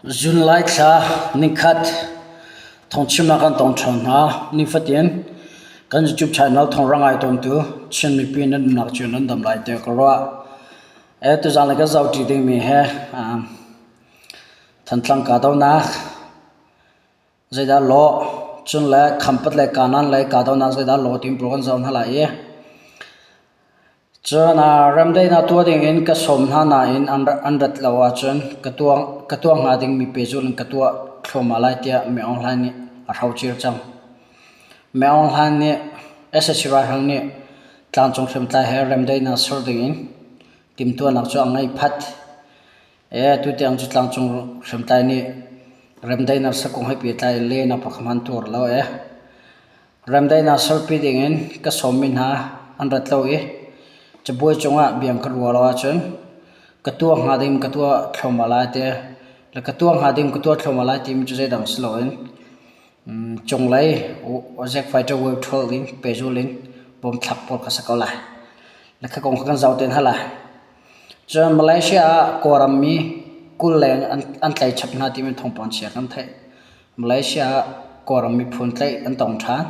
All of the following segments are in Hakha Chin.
Zunlai thla nikhat thawngchimnak kan tong ṭhan hna. Nifatin kan YouTube channel thawnghrang ai tawntu Chin mipi nan umnak cio nan dam lai tiah ka ruah. E tuzaan le kan zohṭi dingmi he Thantlang kahdohnak zeidah lawh, cun le Khampat le Kanan lei kahdohnak zeidah lawh timi pawl kan zoh hna lai i Cun remdaihnak tuah dingin ka sawm hna nain an rat lo ahcun ka tuah hnga dingmi pehzulh in ka tuah thluahmah lai tiah Min Aung Hlaing nih a hrocir cang. Min Aung Hlaing nih sac ralhrang nih tlangcung hriamtlai he remdaihnak ser dingin timhtuahnak cu a ngei phat. Tutiang cu tlangcung hriamtlai nih remdaihnak ser kong he pehtlai in lehnak pakhat hmanh tuar lo. Remdaihnak serpi dingin ka sawmmi hna an rat lo i cabuai cungah bia an ka ruah lo ahcun ka tuah hnga ding ka tuah thluahmah lai ti le ka tuah hnga ding ka tuah thluahmah lai timi cu zeidang si loin cunglei Zack Fighter Wave 12 in pehzul in bawmthlak pawl kha si ko lai. Le kha kong kha kan zoh te hna lai. Cun Malaysia ah Kawlram mi 20 leng an tlaih chap hna timi thawngpang chia kan theih. Malaysia ah Kawlram miphun tlaih an tong ṭhan.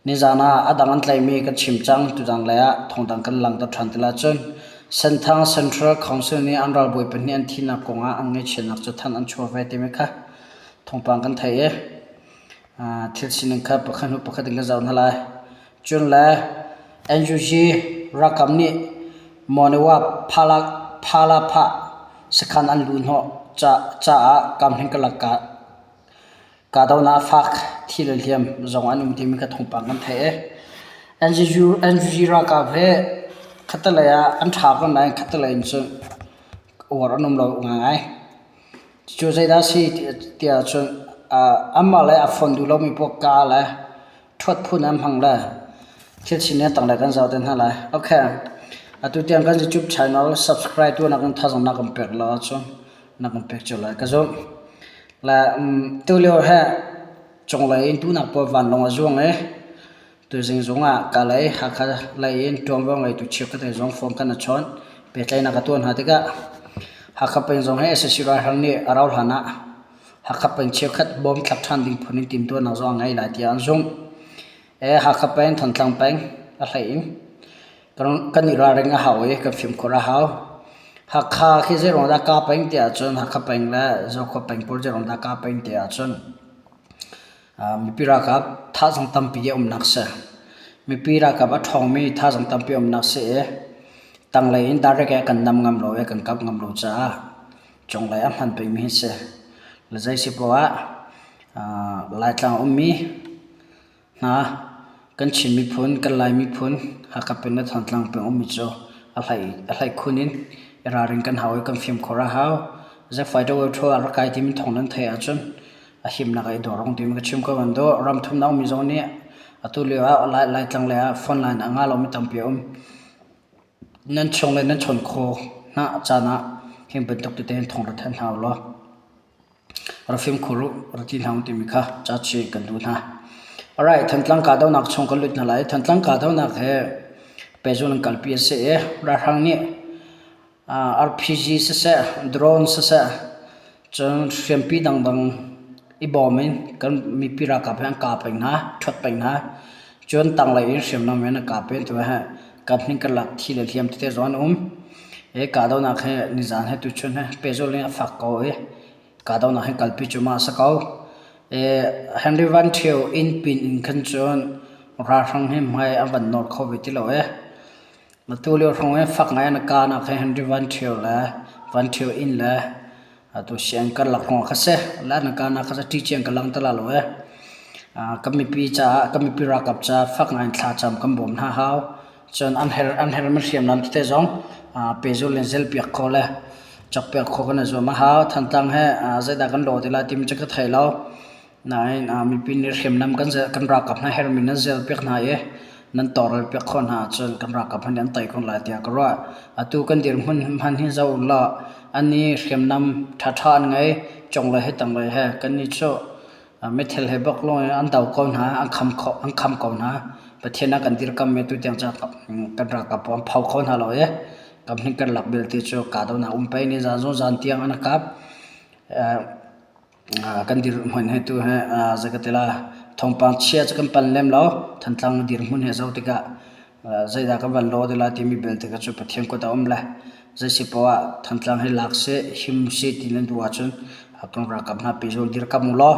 Nizaan ah a dang an tlaihmi kan chim cang. Tuzaan lei ah thawngdang kan langhter ṭhan ti lai. Cun Senthang Central Council nih an ralbawi pahnih an thihnak kong ah an ngaihchiatnak cu thanh an chuah ve timi kha thawngpang kan theih i thil sining kha pakhat hnu pakhat in kan zoh hna lai. Cun le NUG ralkap nih Monywa Phalapha sakhan an luhhnawh caah Kamhning karlak kahdohnak a fak. Thi le hliam zong an um timi kha thawngpang kan theih i NUG ralkap hi khattelei ah an ṭha ko nain khattelei in cun uar an um lo ngaingai. Cucu zeidah a si tiah cun anmah le a fon duh lomi paoh kaa le ṭhuat phun an hmang le thil sining a tanglei kan zoh te hna lai. Okay. Atu tiang kan YouTube channel subscribe tu nak in thazang na kan pek lo ahcun na kan pek cio lai ka zumh. Le tulio he cunglei in tunak pawl vanlawng a zuang i tuzing zung ah Kalay Hakha lei in ṭuanvo ngeitu cheukhat he zong phone kan i chawn. Pehtlaihnak ka tuah hna tikah Hakha peng zong hi sac ralhrang nih a rauh hlan ah Hakha peng cheukhat bawm thlak ṭhan ding phun in timhtuahnak zong a ngei lai tiah an zumh. Hakha peng, Thantlang peng a hlei in kan i ralring a hau i kan fimkhur a hau. Hakha khi zeiruang dah kaa peng tiah cun Hakha peng le Zokhua peng pawl zeiruang dah kaa peng tiah cun mipi ralkap thazaang tampi a umnak si. Mipi ralkap a ṭhawngmi thazaang tampi a umnak si i tanglei in direct in kan nam ngam lo i kan kap ngam lo caah cunglei a hman pengmi hi si. Le zei si poah ah Laitlang ummi hna kan Chin miphun, kan Lai miphun, Hakha peng le Thantlang peng ummi cu a hlei khun in i ralring kan hau i kan fimkhur a hau. Zeifai WHO ah rak kai timi thawng nan theih ahcun a himnak ah i dawr rong timi ka chim ko ban dawh. Ram thumnak ummi zong nih atu lio ah Laitlang lei ah phone line a ngah lomi tampi a um. Nan chung le nan chawn kho hna caan ah hi bantuk tete in thawng ra thanh hna u law ra fimkhur u, ra ti hna u timi kha ca chih kan duh hna. Alright, Thantlang kahdohnak chung kan lut hna lai. Thantlang kahdohnak he pehzul in kalpi a si i ralhrang nih RPG siseh, drone siseh, cun hriampi dangdang i bawm in kan mipi ralkap he an kah peng hna, ṭhuat peng hna. Cun tanglei in hriamnam in an kah peng tu he kaphnih karlak thi le hliam tete zong an um. Hi kahdohnak hi nizaan he tuchun he pehzulh in a fak ko i kahdohnak hi kalpi cu ma a si ko. Henry Van Ṭhio inn pin in khan cun ralhrang hi hmai an van nawr kho ve ti lo i Atu lio hrawng i fak ngai in a kahnak hi Henry Van Ṭhio le Van Ṭhio inn le atu sianginn karlak hrawng kha si. Le an kahnak kha ṭih ciang ka lang ti la lo ee. Kan mipi caah kan mipi ralkap caah fak ngai in thlacam kan bawm hna hau. Cun an her an hermi hriamnam tete zong pehzul in zelpiak kho le cawkpiak kho kan i zuam a hau. Thantlang he zeidah kan lawh ti lai timi cu ka thei lo. Nain mipi nih hriamnam kan ralkap hna hermi nan zelpiak hna i nan tawlrelpiak khawh hna ahcun kan ralkap hna nih an tei ko lai tiah ka ruah. Atu kan dirhmun hmanh hi zoh ulaw annih hriamnam ṭhaṭha an ngei, cunglei he tanglei he. Kannih cu meithal he bak lawng in an do ko hna, an kham ko hna. Pathian a kan dirkammi tutiang cu kan ralkap pawl an pho kho hna lo i kam hnih kan lak belte cu kahdohnak um pei. Nizaan zungzal tiang an kap. Kan dirhmun he tu he zei ka ti lai thawngpang chia cu kan pal lem lo. Thantlang dirhmun he zoh tikah zeidah kan van law ti lai timi belte kha cu Pathian kut ah um le zei si poah ah Thantlang hi lak seh him seh ti nan duh ahcun kan ralkap hna pehzul dirkamh u law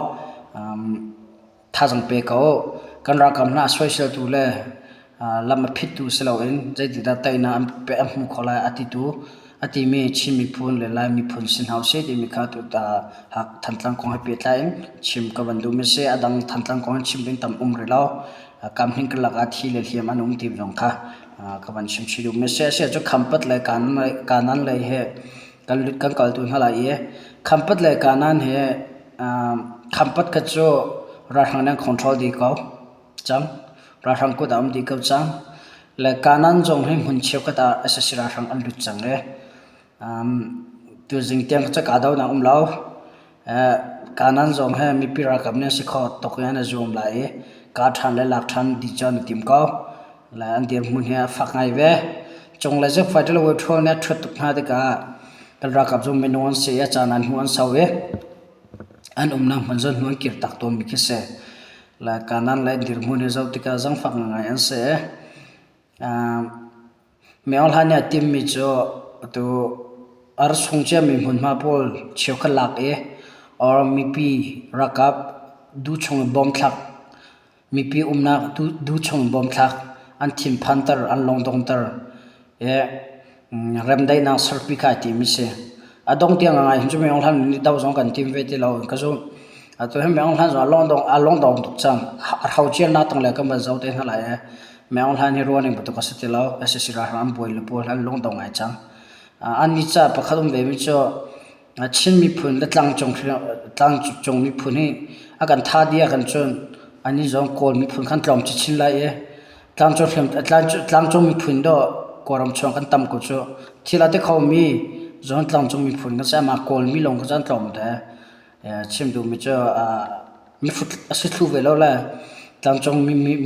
Thazaang pe ko. Kan ralkap hna a soiseltu le lam a phittu si loin zeitindah teinak an pe an hmuh khawh lai a titu a timi Chin miphun le Lai miphun si hna usih timi kha tuta Thantlang kong he pehtlai in chim ka van duhmi a si. A dang Thantlang kong hin chim ding tam um rih lo. Kamhning karlak ah thi le hliam an um ti zong kha ka van chim chih duhmi a si. Asiah cu Khampat le Kanan lei he kan lut kan kaltu hna lai i Khampat le Kanan he Khampat kha cu ralhrang nih an control dih ko cang. Ralhrang kut ah um dih ko cang. Le Kanan zong hi hmun cheukhat ah sac ralhrang an lut cang i tuzing tiang cu kahdohnak um lo. Kanan zong hi mipi ralkap nih an si kho tuk in an i zuam lai i kah ṭhan le lak ṭhan dih cu an i tim ko. Le an dirhmun hi a fak ngai ve. Cunglei cu fighter ṭhawl nih a ṭhuat tuk hna tikah kan ralkap cu minung an si i a caan ah hnu an sau i an umnak hmun zawn hnu an kirtak tawnmi khi si. Le Kanan le dirhmun hi zoh tikah zangfak ngai an si. Myo Hla nih a timmi cu atu a ra sung ciami hmunhma pawl cheukhat lak i or mipi ralkap duhchung in bom thlak Mipi umnak duhchung bawmthlak an thinphanter, an lungdongter i remdaihnak serpi kha ai tim i si. A dong tiang a ngai hin cu Myo Hlan nih do zong kan tim ve ti lo ka zumh. Atu hi Myo Hlan zong a lungdong tuk cang. A hrocernak tang le kan van zoh te hna lai i Myo Hlan hi ruahning bantuk a si ti lo. Sac ralhrang an buai le pawl an lungdong ngai cang. An ni ca pakhat um ve mi cu Chin miphun le tlangcung miphun hi a kan tha dih ahkhan cun annih zong Kawl miphun khan tlawm chinchin lai i tlangcung miphun dawh Kawlram chung kan tam ko cu. Thil a ti khomi zong tlangcung miphun kan si. Amah Kawlmi lawng kha cu an tlawm te. Chim duhmi cu mihrut a si thlu ve lo le tlangcung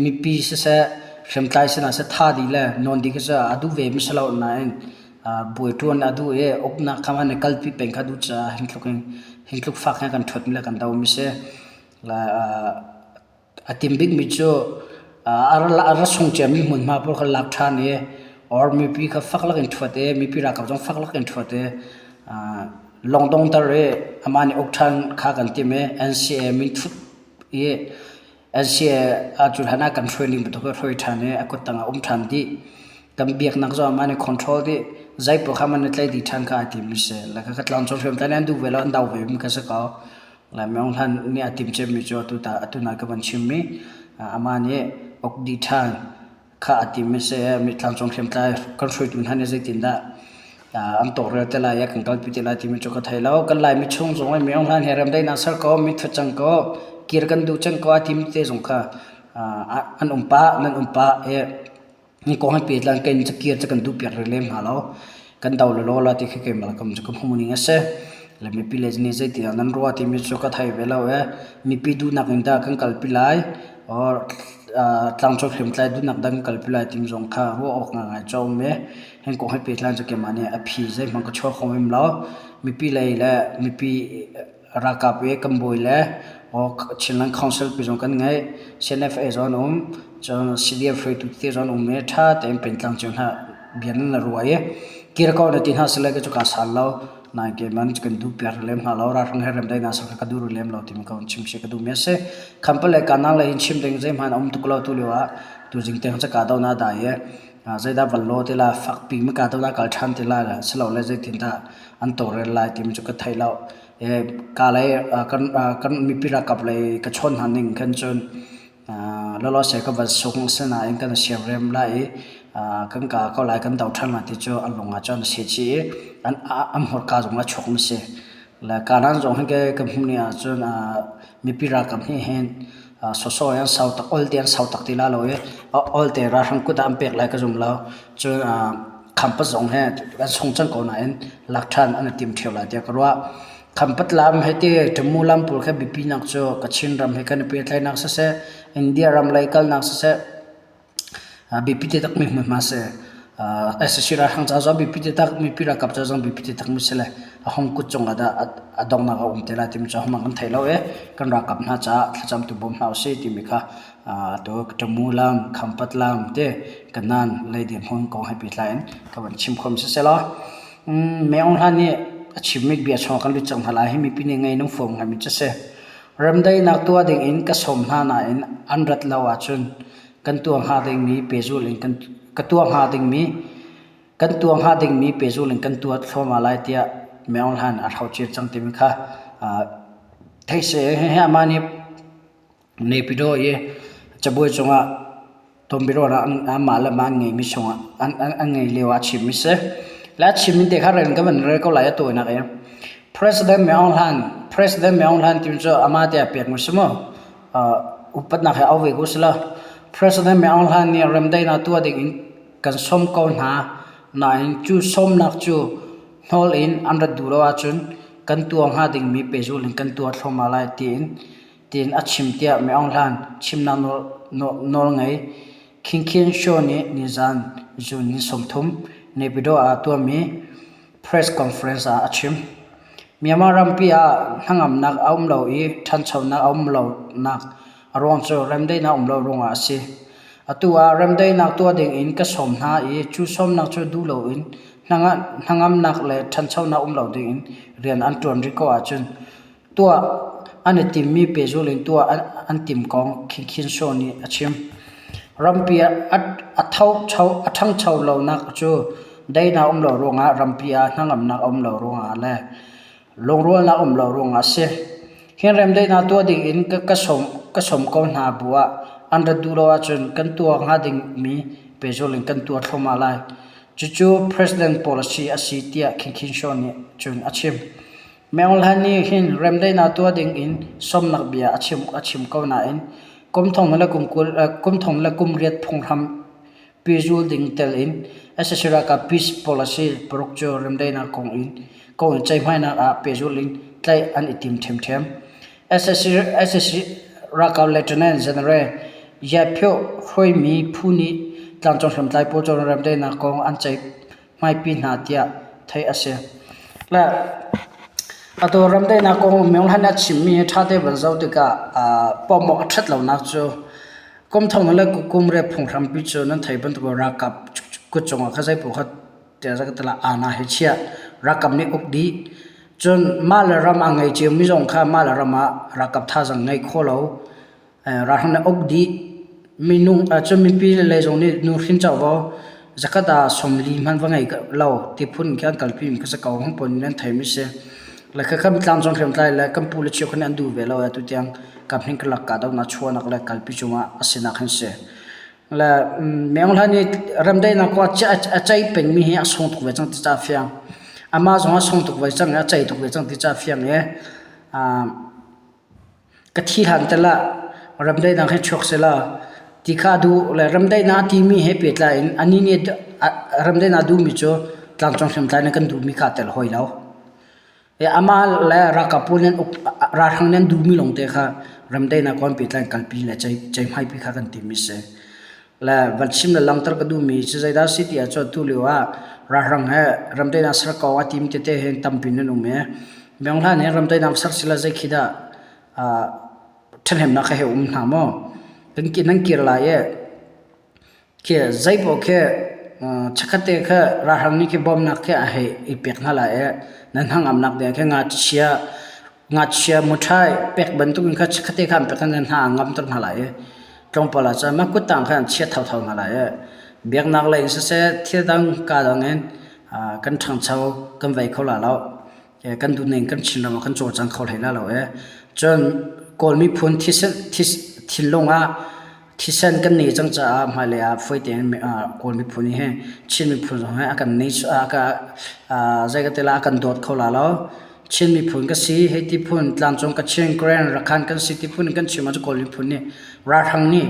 mipi siseh hriamtlai sinah seh tha dih le nawn dih khi cu a duh ve mi si lo nain buai ṭuan a duh i uknak kha an i kalpi peng kha duh caah hin tluk in hin tluk fak hin kan ṭhuat mi le kan do mi si. A tim bikmi cu a ra sung ciami hmunhma pawl kha lak ṭhan i or mipi kha fak lak in ṭhuat i mipi ralkap zong fak lak in ṭhuat i lungdongter i amah nih uk ṭhan kha kan timh i NCA minthut i NCA ah cu hlan ah kan hruai ning bantuk in hruai ṭhan i a kuttang ah um ṭhan dih. Kan biaknak zong amah nih control dih. Zei paoh kha amah nih tlaih dih ṭhan kha ai tim mi si. Le kha tlangcung hriamtlai nih an duh ve lo, an do ve mi kha si ko. Lai Maung Hlan nih a timh cemmi cu atu ta atu nai ka van chimmi amah nih uk dih ṭhan kha a tim i seh mi tlangcung hriamtlai kan hruaitu hna nih zeitindah an tawlrel te lai i kan kalpi te lai timi cu ka thei lo. Kan Laimi chung zong i Maung Hlan he remdaihnak ser ko, mi ṭhut cang ko, kir kan duh cang ko a timi te zong kha an um pah, nan um pah i Hi kong he pehtlai in cakir cu kan duhpiak rih lem hna lo. Kan do lawlaw la ti khi keimah kam cu ka hmuh ning a si. Le mipi le nih zeitidah nan ruah timi cu ka thei ve lo i mipi duhnak in dah kan kalpi lai or tlangcung hriamtlai duhnak dah kan kalpi lai timi zong kha ruah awk ngaingai cu a um i hi kong he pehtlai in cu keimah nih a phi zeihmanh ka chuah kho hrim lo. Mipi lei le mipi ralkap i kan bawi le Chinland Council pi zong kan ngei. CNFA zong an um. Cun CDF hruaitu tete zong an um i ṭha tein pengtlang cio hna bia nan la ruah i kir ko na ti hna sile ka cu kaa sal lo. Nain keimah nih kan duh piak lem hna lo. Ralhrang he remdaihnak ser kha ka duh rih lem lo timi ka hun chim si ka duhmi a si. Khampat le Kanang lei in chim ding zeihmanh a um tuk lo tu lio ah tuzing tiang cu kahdohnak a dai i zeidah van law ti la fakpi mi kahdohnak kal ṭhan ti la silole zeitindah an tawlrel lai timi cu ka thei lo. Ka lei kan mipi ralkap lei ka chawn hna ning khan cun lawlawse ka van sung asinain kan siamrem lai i kan ka ko lai kan do ṭhan lai ti cu an lung ah cun a si chih i an hmurka zong a chuak mi si. Le kanan zong hi ka hmuh ni ahcun mipi ralkap nih hin sawsawh in an sau tak ol te an sau tak ti la lo i ol te ralhrang kut ah an pek lai ka zum lo. Cun Khampat zong he kan sung cang ko nain lak ṭhan an i tim ṭheo lai tiah ka ruah. Khampat lam he ti Tamu lam pawl kha biapi nak cu Kachin ram he kan i pehtlaihnak siseh, India ram lei kalnak siseh, biapi taktak mi hmunhma si. SAC ralhrang ca zong biapi taktak, mipi ralkap ca zong biapi taktak mi si le. A hung kut cungah dah a donghnak a um te lai timi cu ahohmanh kan thei lo i kan ralkap hna caah thlacam tu bawm hna usih timi kha atu Tamu lam, Khampat lam te Kanan lei dirhmun kong he pehtlai in ka van chim khom siselaw Min Aung Hlaing nih a chimmi bia chungah kan lut cang hna lai hi mipi nih ngei nan fuam ngaimi cu a si. Remdaihnak tuah dingin ka sawm hna nain an rat lo ahcun kan tuah hnga dingmi pehzulh in ka tuah hnga dingmi kan tuah hnga dingmi pehzulh in kan tuah thluahmah lai tiah Min Aung Hlaing a hrocir cang timi kha theih si. Hihi amah nih Naypyidaw i cabuai cungah tonbiaruah ah anmah le mah an ngeimi chungah an ngei lio ah a chimmi si. Le a chimmi te kha rel in ka van rel ko lai a tawinak i President Min Aung Hlaing President Min Aung Hlaing timi cu amah te a pekmi si mu. Upatnak he au ve ko si lo. President Min Aung Hlaing nih remdaihnak tuah ding in kan sawm ko hna nain cu sawmnak cu hnawl in an rat duh lo ahcun kan tuah hnga dingmi pehzulh in kan tuah thluahmah lai tiin tiin a chim tiah Min Aung Hlaing chimnak nawlngei Khin Khin Shaw nih nizan June ni 30 Naypyidaw ah tuahmi press conference ah a chim. Myanmar rampi ah hnangamnak a um lo i ṭhanchonak a um lonak a ruang cu remdaihnak um lo ruangah a si. Atu ah remdaihnak tuah dingin ka sawm hna i cu sawmnak cu duh loin hnangamnak le ṭhanchonak um lo dingin rian an ṭuan rih ko ahcun Tuah an i timmi pehzulh in tuah an timh kong Khin Khin Shaw nih a chim. Rampi a ṭhangcho lonak cu daihnak um lo ruangah rampi ah hnangamnak a um lo ruangah le lungrualnak um lo ruangah a si. Hi remdaihnak tuah ding in ka sawm ko hna bu ah an rat duh lo ahcun kan tuah hnga dingmi pehzulh in kan tuah thluahmah lai. Cucu President policy a si tiah Khin Khin Shaw nih cun a chim. Min Aung nih hin remdaihnak tuah ding in sawmnak bia a chim ko nain kum 2018 phunghram pehzul ding tel in sac ralkap peace policy paruk cu remdaihnak kong in ceihmainak ah pehzulh in tlaih an i tim ṭhiamṭhiam. Sac ralkap Lieutenant General Ye Phyo hruaimi phu nih tlangcung hriamtlai pawl cu remdaihnak kong an ceih hmaipi hna tiah theih a si. Le atu ramdaihnak kong Min Aung Hlaing nih a chimmi hi ṭha te van zoh tikah pom awk a ṭhat lonak cu kum thong le kum riat phunghrampi cu nan theih bantuk ralkap kut cungah kha zeipaoh kha tiah ka ti aana he chiah ralkap nih uk dih cun mah le ram a ngei ciomi zong kha mah le ram ah ralkap thazaang ngei kho lo Ralhrang nih uk dih. Minung cun mipi lei zong nih nuhrin covo zakhat ah 40 hmanh va ngei lo ti phun khi an kalpi mi kha si ko. Hong pawl nih an theimi si. Le khakha tlangcung hriamtlai le kan pu le cheukhat nih an duh ve lo atu tiang kam hin karlak kahdohnak chuahnak le kalpi cungah a sinak hin si. Le Min Aung Hlaing nih remdaihnak kong a ceih pengmi hi a sung tuk ve cang ti ca fiang. Amah zong a sung tuk ve cang i a ceih tuk ve cang ti ca fiang i Ka thi hlan tal ah ramdaihnak hi chuak selaw ti kha a duh le ramdaihnak a timi he pehtlai in anih nih ramdaihnak a duhmi cu tlangcung hriamtlai nih kan duhmi kha aa tel hawi lo. Amah le ralkap pawl nih ralhrang nih an duhmi lawngte kha ramdaihnak kong pehtlai in kalpi le ceihmaipi kha kan timmi a si. Le van chim le langhter ka duhmi cu zeidah a si ti ahcun tulio ah ralhrang he ramdaihnak ser ko a tim tete hin tampi nan um i Min Aung Hlaing nih ramdaihnak ser sila zei khi dah ṭhahnemnak kha hei um hna maw? Nan kir lai i khi zeipaoh khi chikkhat te khi ralhrang nih khi bawmnak khi a hei i pek hna lai i nan hnangamnak ding khi ngakchia Ngakchia muṭhai pek bantukin kha chikkhatte kha an pek i nan hna a ngamter hna lai i tlawmpal ah cun mah kuttang khan an chiat thotho hna lai i biaknak lei in siseh thil dang kaa dang in kan ṭhangcho kan vei kho la lo. Kan duhning kan Chinram ah kan cawlcang kho hlei la lo i cun Kawl miphun thisen thinlung ah Thisen kan nei cang caah hmailei ah fawi tein Kawl miphun hi Chin miphun zong hi a kan nei zei ka ti lai a kan dawt kho la lo. Chin miphun ka si hei ti phun tlangcung Kachin, Karen, Rakhan kan si ti phun in kan chim ahcun Kawl miphun nih ralhrang nih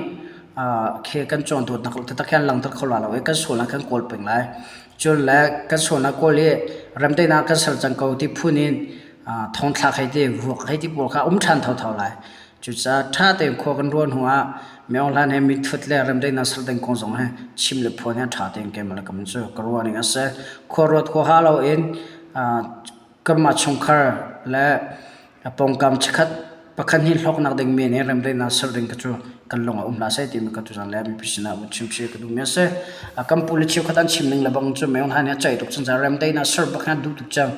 khi kan cawn dawtnak taktak hi an langhter kho la lo i kan sualnak kan kawl peng lai. Cun le kan sualnak kawl i remdaihnak kan ser cang ko ti phun in thongthlak hei ti vuak hei ti pawl kha um ṭhan thotho lai. Cucaah ṭha tein khua kan ruah hnu ah Min Aung Hlaing he mitthut le remdaihnak ser ding kong zong hi chim le phuan hi ṭha tein keimah le ka min cu ka ruah ning a si. Khua ruat huaha loin. Kanmah chungkhar le pawngkam chikkhat pakhat hnih hlawknak ding men in remdaihnak ser ding kha cu kan lung ah um hlah seh timi ka tuzan le mipi sinah vun chim chih ka duhmi a si. Kan pu le cheukhat an chim ning le bang cu Maung Hlaing nih a ceih tuk cang caah remdaihnak ser bak hi an duh tuk cang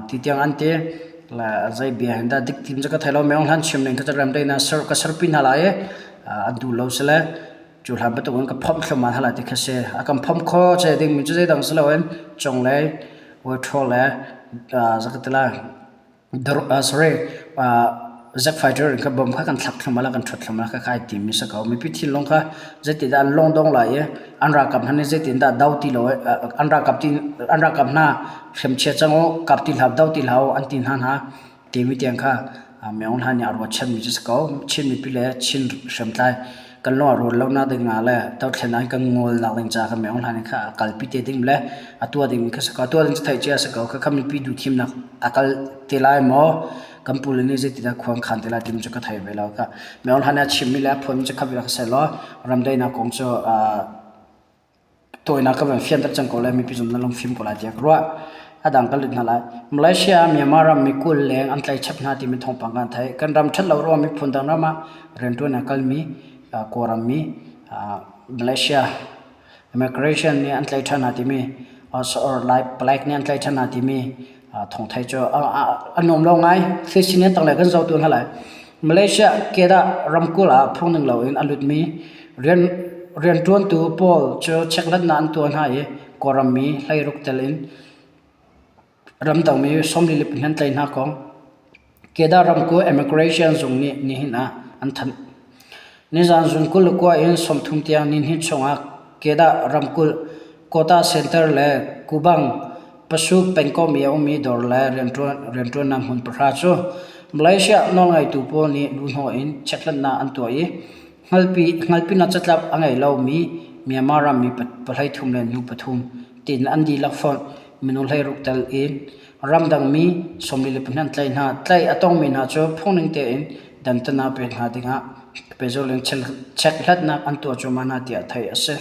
ti tiang an ti. Le zei bia hin dah dik tim cu ka thei lo. Maung Hlaing chim ning kha cu remdaihnak ser ka serpi hna lai i an duh lo si le cu hlan bantuk in ka phomh thluahmah hna lai ti kha si. A kan phomh kho che dingmi cu zeidang si loin cunglei withdraw le zakatila sorry jet fighter in kha bomb kha kan thlak thluahmah lai kan ṭhuat thluahmah lai kha kai timi si ko. Mipi thinlung kha zeitindah an lungdong lai i an ralkap hna nih zeitindah do ti lo an ralkap ti an ralkap hna hriamchia cang u kap ti hlah do ti hlah u an ti hna hna. Timi tiang kha Maung Hlaing nih a ruahchanmi cu si ko. Chin mipi le Chin hriamtlai kan lung a rual lonak ding ah le dothlennak in kan ngolnak ding caah khan Maung Hlaing nih kha a kalpi te ding le a tuah dingmi kha si ko. A tuah ding cu theih cia a si ko. Khakha mipi duhthimnak a kal te lai maw? Kan pule nih zeitindah khua an khan te lai timi cu ka thei ve lo. Maung Hlaing nih a chimmi le a phuanmi cu kha vial kha si law ramdaihnak kong cu Tawinak ka van fianter cang ko lai mipi zong nan lungfim ko lai tiah ka ruah. A dang kan lut hna lai. Malaysia ah Myanmar ram mi 20 leng an tlaih chap hna timi thawngpang kan theih. Kan ram ṭhat lo ruangah miphun dang ram ah rianṭuan a kalmi Kawlram mi Malaysia immigration nih an tlaih ṭhan hna timi or Lai palek nih an tlaih ṭhan hna timi thawngthei cu a nuam lo ngai. Thil sining tanglei kan zoh tu hna lai. Malaysia Kedah ramkulh ah phungning loin a lutmi rian rianṭuantu pawl cu chekhlatnak an tuah hna i Kawlram mi 16 tel in ramdangmi 42 an tlaih hna kong Kedah ramkulh Immigration zung nih nihin ah an thanh. Nizan zung 29 in 30 tiang nihnih chungah Kedah ramkulh Kota Center le Kubang Pasuk pengkomh i a ummi dawr le rianṭuannak hmun pahra cu Malaysia nawlngeitu pawl nih luhhnawh in chekhlatnak an tuah i hngalpinak catlap a ngei lomi Myanmar rammi 33 le nu pathum tiin an dihlak fonh minung 16 tel in ramdangmi 24 an tlaih hna. Tlaih a tongmi hna cu phungning tein dantatnak pek hna dingah pehzulh in chekhlatnak an tuah cuahmah hna tiah theih a si.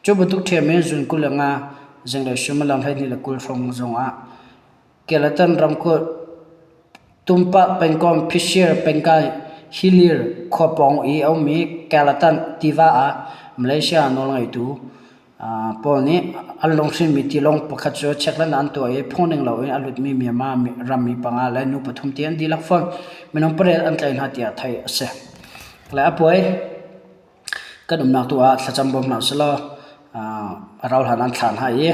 Cu bantuk ṭhiam in zun 25 zinglei suimilam 22 hrawng zongah Kelantan ramkulh Tumpak pengkomh Phisir pengkai Hilir khua pawng i a ummi Kelantan tiva ah Malaysia nawlngeitu pawl nih an lunghrinmi tilawng pakhat cu chekhlatnak an tuah i phungning loin a lutmi Myanmar rammi panga le nu pathum ti an dihlak fawn. Minung pariat an tlaih hna tiah theih a si. Le a puai. Kan umnak tu ah thlacam bawm hna usih a rauhhlan an thlah hna i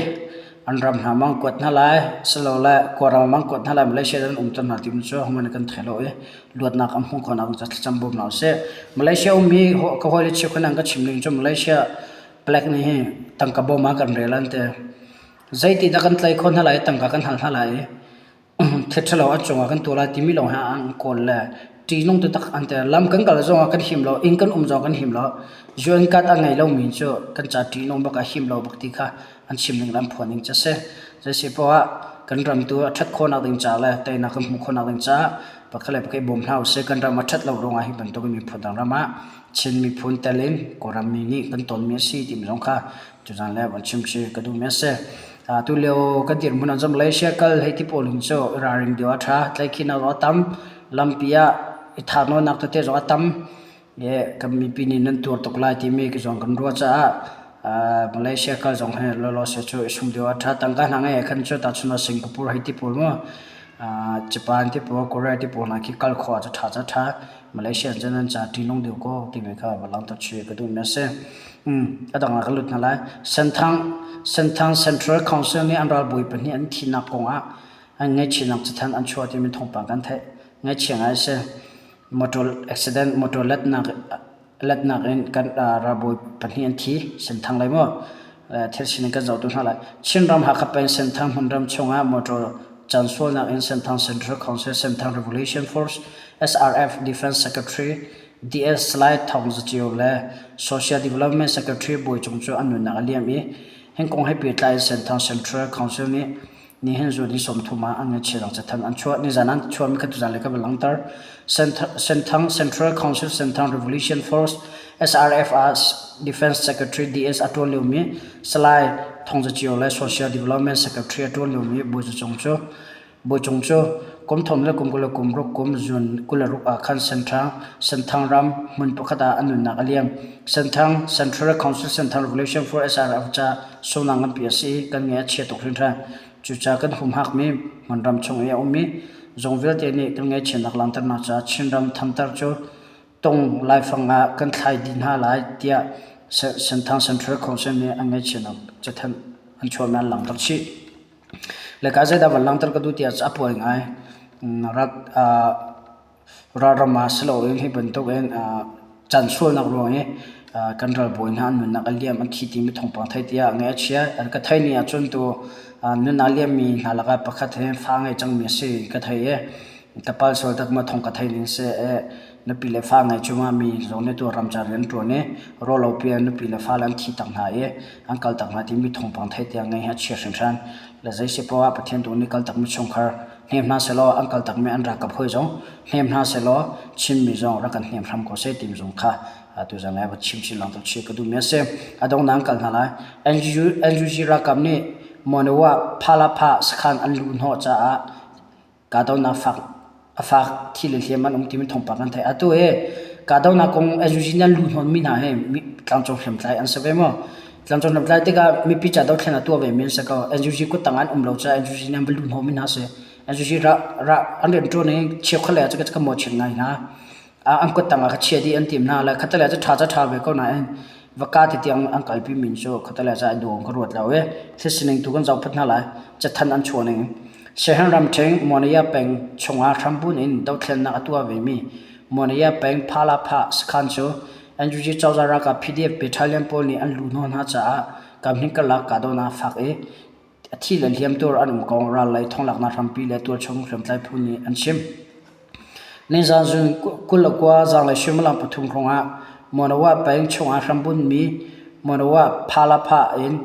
an ram hna mang kuat hna lai silole Kawlram mang kuat hna lai Malaysia an um ter hna timi cu hohmanh nih kan thei lo i luatnak an hmuh khawhnak ding caah thlacam bawm hna usih. Malaysia ummi ka hawile cheukhat nih an ka chim ning cu Malaysia palek nih hi tangka bawm ah kan rel an ti. Zeitidah kan tlaih khawh hna lai i tangka kan hal hna lai i Thil ṭhalo an cungah kan tuah lai timi lawng hi an kawl le ṭihnung taktak an ti. Lam kan kal zongah kan him lo, inn kan um zong kan him lo. UN card a ngei lomi cu kan ca ṭihnung bak a him lo bak ti kha an chim ning le an phuan ning cu a si. Zeisi poah ah kan ram tu a ṭhat khawhnak ding ca le teinak kan hmuh khawhnak ding caah pakhat le pakhat i bawm hna usih. Kan ram a ṭhat lo ruangah hi bantuk in miphun dang ram ah Chin miphun tel in Kawlram mi nih kan tonmi a si timi zong kha Tuzaan le van chim si ka duhmi a si. Tulio kan dirhmun ah cun Malaysia kal hei ti pawl hin cu i ralring deuh a ṭha. Tlaihkhihnak zong a tam. Lampi ah i thahnawnnak tete zong a tam. I kan mipi nih nan tuar tuk lai timi zong kan ruah caah Malaysia kal zong hi lawlaw se cu i sum deuh a ṭha. Tangka hna ngei khan cu tahchun ah Singapore hei ti pawl mu Japan ti pawl Korea ti pawl hna khi kal khawh ah cu ṭha cu a ṭha. Malaysia cun an ca ṭihnung deuh ko timi kha va langhter chih ka duhmi a si. A dang ah ka lut hna lai. Senthang Senthang Central Council nih an ralbawi pahnih an thihnak kongah an ngaihchihnak cathanh an chuah timi thawngpang kan theih. Ngaihchia ngai a si. Motor accident motor letnak letnak in kan ralbawi pahnih an thi. Senthang lei maw? Thil sining kan zoh tu hna lai. Chinram Hakha peng Senthang hmunram chungah motor cansualnak in Senthang Central Council Senthang Revolution Force SRF Defense Secretary DS Salai Thawng Za Cio le Social Development Secretary Bawi Cung cu an nunnak a liam i hin kong he pehtlai in Senthang Central Council nih nihin zun ni 30 ah an ngaihchiatnak cathanh an chuah. Nizan an chuahmi kha tuzan le ka van langhter. Senthang Central Council Senthang Revolution Force SRF ah Defense Secretary DS a ṭuan liomi Salai Thawng Za Cio le Social Development Secretary a ṭuan liomi Bawi Za Cung cu. Bawi Cung cu kum thong le kum 20 le kum ruk kum June 26 ah khan Senthang, Senthang ram hmun pakhat ah a nunnak a liam. Senthang Central Council Senthang Revolution for SRF ca sungnak nganpi a si i kan ngaih a chia tuk hringhran. Cucaah kan humhakmi hmunram chung i a ummi zung vialte nih kan ngaihchiatnak langhternak caah Chinram thamter cu tung laifang ah kan thlai dih hna lai tiah Senthang Central Council nih an ngaihchiatnak cathanh an chuahmi an langhter chih. Le ka zeidah van langhter ka duh tiah a puai ngai. Ralram ah si loin hi bantukin caan sualnak ruang i kan ralbawi hna an nunnak a liam an thi timi thawngpang theih tiah ngaih a chia. An ka theih ni ahcun tu nun a liammi hna lakah pakhat hi fa ngei cangmi a si ka thei i ka pal sual tak maw thawng ka thei ning si i nupi le fa ngei cungah mi zong nih tu ramcar rian ṭuan i rawlopi ah nupi le fale an thi tak hna i an kal tak hna timi thawngpang theih tiah ngaih hi a chia hringhran. Le zei si poah Pathian tu nih kal takmi chungkhar hnem hna sehlaw an kal takmi an ralkap hawi zong hnem hna sehlaw Chinmi zong rak kan hnem hram ko seh timi zong kha tuzan lai va chim chin lang tuk ka duhmi a si. A donghnak an kal hna lai. NUG ralkap nih Monywa Phalapha sakhan an luh hnawh caah kahdohnak fak a fak thi le hliam an um timi thawngpang kan theih. Atu hi kahdohnak kong NUG nih an luh hnawhmi hna hi tlangcung hriamtlai an si ve maw? Tlangcung hriamtlai tikah mipi ca dothlen a tuah vemi an si ko. NUG kuttang an um lo caah NUG nih an va luh hnawhmi hna a si. NUG ra an rianṭuan i cheukhat lei ah cun ka mawhchiat ngai hna. An kuttang ah ka chia dih an tim hna le khatalei ah cu ṭha cu a ṭha ve ko nain va ka ti tiang an kalpi mi cu khatalei ah cun an duh ka ruat lo i thil sining tu kan zohphat hna lai. Cathanh an chuah ning. Siaherh ramṭhing Monyia peng chungah hrambunh in dothlennak a tuah vemi Monyia peng Phalapha sakhan cu NUG cozah ralkap PDF battalion pawl nih an luh hnawh hna caah kamhning karlak kahdohnak a fak i a thi le hliamtuar an um kong ral lei thonglaknak hrampi le tualchung hriamtlai phu nih an chim. Nizan zun 29 zanglei suimilam pathum hrawngah Monywa peng chungah hrambunhmi Monywa Phalapha in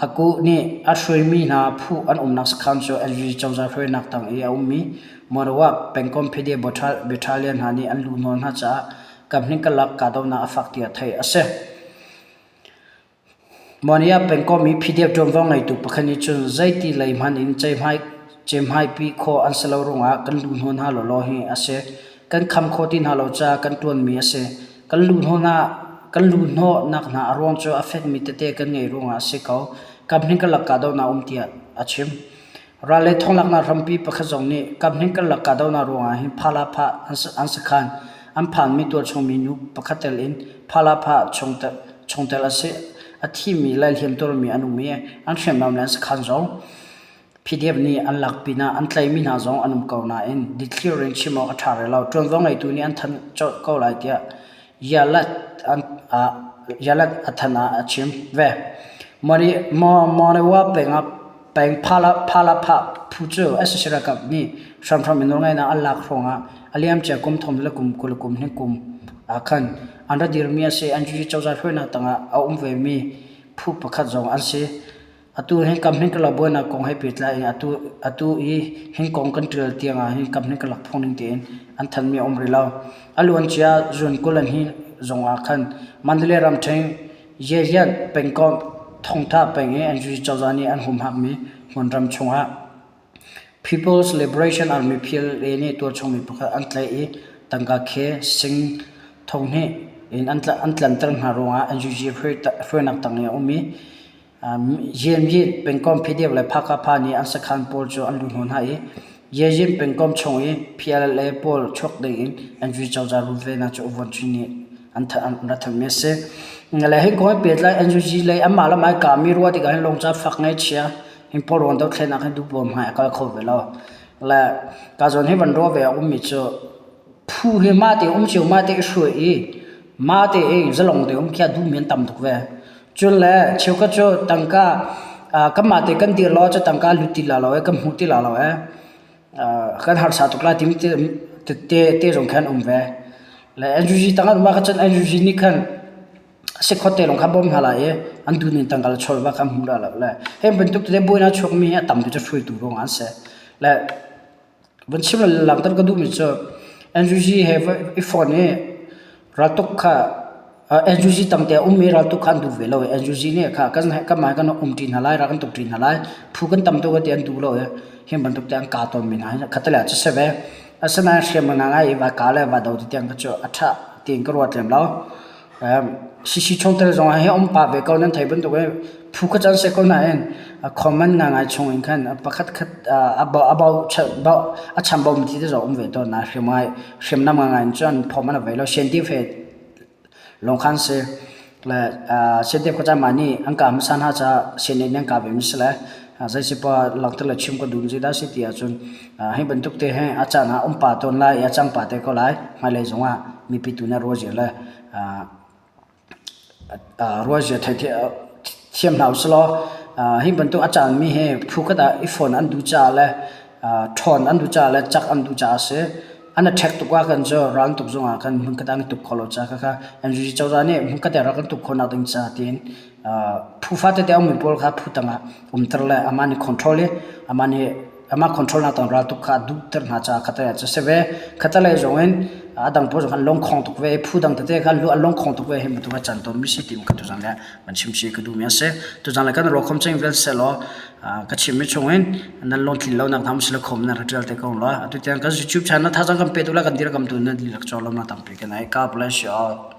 Aku nih a hruaimi hna phu an umnak sakhan cu NUG cozah hruainak tang i a ummi Monywa pengkomh PDF battalion hna nih an luhhnawh hna caah kamhning karlak kahdohnak a fak tiah theih a si. Monywa pengkomh i PDF ṭuanvo ngeitu pakhat nih cun zeiti lei hmanh in ceihmaipi khawh an si lo ruangah kan luhhnawh hna lawlaw hi a si. Kan kham khawh ti hna lo caah kan ṭuanmi a si. Kan luhhnawhnak hna a ruang cu a fekmi tete kan ngeih ruangah a si ko. Kamhning karlak kahdohnak a um tiah a chim. Ral le thonglaknak hrampi pakhat zong nih kamhning karlak kahdohnak ruangah hin phalapha an sakhan an phanmi tualchung mi nu pakhat tel in phalapha chungtel a si. A thimi le hliamtuarmi an um i an hriamnam le an sakhan zong PDF nih an lak pinah an tlaihmi hna zong an um ko nain dikthliar in chim awk a ṭha rih lo. Ṭuanvo ngeitu nih an thanh colh ko lai tiah Yalat Athan ah a chim ve. Monywa peng ah peng Phalapha phu cu sac ralkap nih hramhram in nawlngeihnak an lak hrawngah a liamcia kum thong le kum 20 le kum hnih kum ah khan an ra dirmi a si. NUG cozah hruainak tangah a um vemi phu pakhat zong an si. Atu hi kamhning ka buainak kong he pehtlai in atu i hi kong kan ṭial tiang ah hin kamhning ka lak phung ning tein an thanmi a um rih lo. A luancia June 20 hi zong ah khan Mandalay ramṭhen Yeyan pengkomh Thongtha peng i NUG cozah nih an humhakmi hmunram chungah People's Liberation Army PLA nih tualchungmi pakhat an tlaih i tangka khe sing thonghnih in an tlanter hna ruangah NUG hruainak tang i a um i Yemyin pengkomh PDF le Phakapha nih an sakhan pawl cu an luhhnawh hna i Yezin pengkomh chung i PLA pawl chuak ding in NUG cozah runvennak cu Vuanci nih an rak thanhmi a si. Le hi kong he pehtlai NUG lei anmah le mah i kahmi ruah tikah hin lungca fak ngaihchia hin pawlrawn dothlennak hi duhbawm hmai a kal kho ve lo. Le ka zawn hi van ruah ve a ummi cu Phu hi mahte um cio mahte i hruai i mahte i zalong te um khi a duhmi an tam tuk ve. Cun le cheukhat cu tangka kanmah te kan dir lo cu tangka lut ti la lo ee kan hmu ti la lo ee kan harsa tuk lai timi te te zong khan um ve. Le NUG tang an um ah khan cun NUG nih khan sikhawt te lawng kha bawm hna lai i an duh ning tangka le chawlva kha an hmu la lo le hi bantuk tete buainak chuakmi hi a tam tu cu hruaitu ruangah an si. Le Van chim langhter ka duhmi cu NUG he i fonh i raltuk kha NUG tangte a um i raltuk kha an duh ve lo i NUG nih kha kanmah he kan um ṭi hna lai, ral kan tuk ṭi hna lai, phu kan tam tuk ti an duh lo i. Hi bantuk te an ka tawn mi hna hi khattelei ah cu si ve. Asinain hriam ngai i va ka le va do ti tiang kha cu a ṭha tiin ka ruat lem lo. CC chungtel zong hi um pah ve ko nan thei bantuk in phu kha can si ko nain common ngai chung in khan pakhat khat a bo a chambau mi ti te zong um ve tawn na hriam ngai hriamnam ngai in cun phom an vei lo CNDF he lawng khan si le CNDF kha mah nih an kah hmasa hna caah CNA nih an kah ve mi si le zeisipa langhter le chim ka duh mi zeidah si ti ahcun hi bantuk te hi a caan ah um pah tawn lai i a cang pah te ko lai hmailei zong ah mipi tu nih ruah zia le ruahzia thiam hna usih law hi bantuk a cangmi hi phu khat ah i fon an duh caah le ṭhawn an duh caah le cak an duh caah a si. An i ṭhek tuk ahkhan cu ral tuk zongah khan hmunkhat ah an i tuk kho lo caah khakha NUG cozah nih hmunkhat ah rak kan tuk khawhnak ding caah tiin phu fatete a ummi pawl kha phu tangah umter le amah nih control i amah nih amah control nak tang raltuk kha a duhter hna caah khatlei ah cu si ve. Khatlei zong in a dang pawl zong an lungkhong tuk ve i phu dang tete kha an lungkhong tuk ve hi bantuk a can tawnmi si ti ka tuzan le van chim si ka duhmi a si. Tuzan le kan ruakhom cheng vial sehlaw ka chimmi chung in nan lungtlin lonak hna sila khom nan rak ṭial te ko law. Atu tiang kan YouTube channel thazang kan pe tu la kan dirhkamtu nan lak cawlom na tampi kan ai. God bless you all.